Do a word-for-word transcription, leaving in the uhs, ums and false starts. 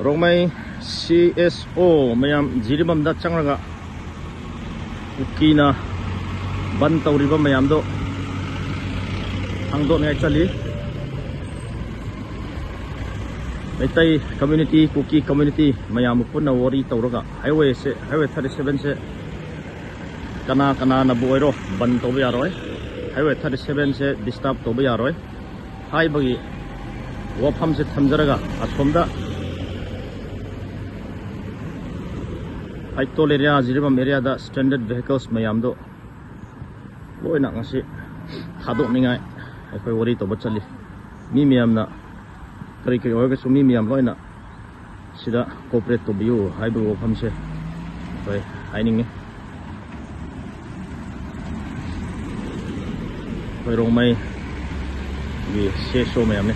Rongmei C S ꯑꯣ ꯃꯌꯥꯝ ꯖꯤꯔꯤꯕꯥꯝꯗ ꯆꯪꯂꯒ ꯀꯨꯀꯤꯅ ꯕꯟ ꯇꯧꯔꯤꯕ ꯃꯌꯥꯝꯗꯣ ꯍꯥꯡꯗꯣꯛꯅꯤꯡꯉꯥꯏ ꯆꯠꯂꯤ꯫ ꯃꯩꯇꯩ ꯀꯝꯃ꯭ꯌꯨꯅꯤꯇꯤ, ꯀꯨꯀꯤ ꯀꯝꯃ꯭ꯌꯨꯅꯤꯇꯤ ꯃꯌꯥꯝꯕꯨ ꯄꯨꯟꯅ ꯋꯥꯔꯤ ꯇꯧꯔꯒ highway ꯁꯦ, highway thirty seven ꯁꯦ ꯀꯅꯥ ꯀꯅꯥꯅꯕꯨ ꯑꯣꯏꯔꯣ ꯕꯟ ꯇꯧꯕ ꯌꯥꯔꯣꯏ꯫ Highway thirty seven ꯁꯦ disturb ꯇꯧꯕ ꯌꯥꯔꯣꯏ ꯍꯥꯏꯕꯒꯤ ꯋꯥꯐꯝꯁꯦ ꯊꯝꯖꯔꯒ, ꯑꯁꯣꯝꯗ ꯍꯩꯇꯣꯜ area, ꯖꯤꯔꯤꯕꯥꯝ area ꯗ stranded vehicles ꯃꯌꯥꯝꯗꯣ ꯂꯣꯏꯅ ꯉꯁꯤ ꯊꯥꯗꯣꯛꯅꯤꯡꯉꯥꯏ ꯑꯩꯈꯣꯏ ꯋꯥꯔꯤ ꯇꯧꯕ ꯆꯠꯂꯤ꯫ ꯃꯤ ꯃꯌꯥꯝꯅ, ꯀꯔꯤ ꯀꯔꯤ ꯑꯣꯏꯔꯒꯁꯨ, ꯃꯤ ꯃꯌꯥꯝ ꯂꯣꯏꯅ ꯁꯤꯗ cooperate ꯇꯧꯕꯤꯌꯨ ꯍꯥꯏꯕꯒꯤ ꯋꯥꯐꯝꯁꯦ ꯑꯩꯈꯣꯏ ꯍꯥꯏꯅꯤꯡꯉꯤ꯫ ꯑꯩꯈꯣꯏ ꯔꯣꯡꯃꯩꯒꯤ ꯁꯤ ꯑꯦꯁ ꯑꯣ ꯃꯌꯥꯝꯅꯤ꯫